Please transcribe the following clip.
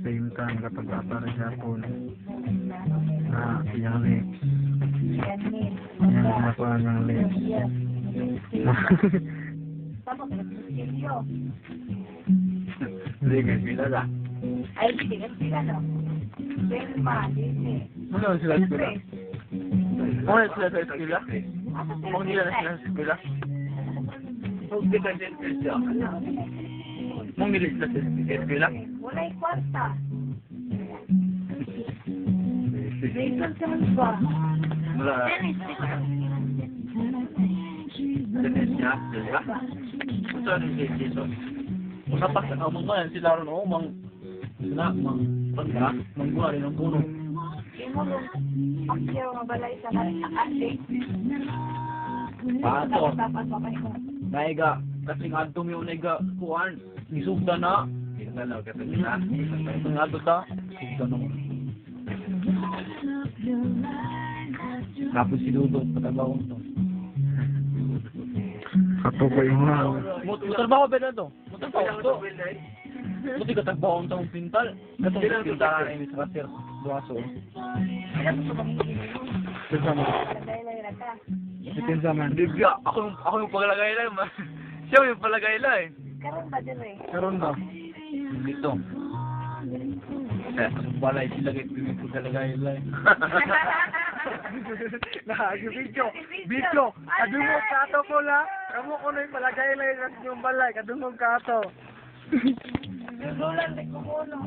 Same time kapag para Japon na iyang lips. Iyang makuha ng lips. Tapos, nagsisilyo. Hindi ka sila na. Ay, hindi ka sila, no? Selma, Dini. Wala sila sa eskwela. Wala sila sa eskwela. Kung nila na sila sa eskwela. Hindi ka sila sa eskwela. Mong nila sila sa eskwela. Wala'y kwarta. Jason Silva. Wala. Dennis, di ko Dennis niya, di ba? Kung saan si Jason? Una pa, ang mga yan sila ron, oh, mang, sila, mang, pagka, mangguha rin ang puno. Imo nung Pacquiao nga balay sa ate. Pato. Dapat pa kayo. Naiga, kasi nga adto mi naiga, kuan, nisugda na. Nga adto ta, sugda na mo. Tapos si Dudong, patabawon to. Kato ko yung mga. Mutrabaho ba na to? Mutrabaho to. Buti ka tagbaon sa mong pintal. Katong pintal na ini sa kasir. Duaso. Kinsa man. Dahil ra ka. Kinsa man. Hindi ba? Ako yung paglagay lang. Siya yung palagay lang. Karon ba dire? Karon ba? Dito. Balay sila kay pagkalagay lang. Nahagi video. Video. Kadungog kato ko la. Kamo ko na yung palagay lang sa inyong balay. Kadungog kato. Lululan di ko kuno.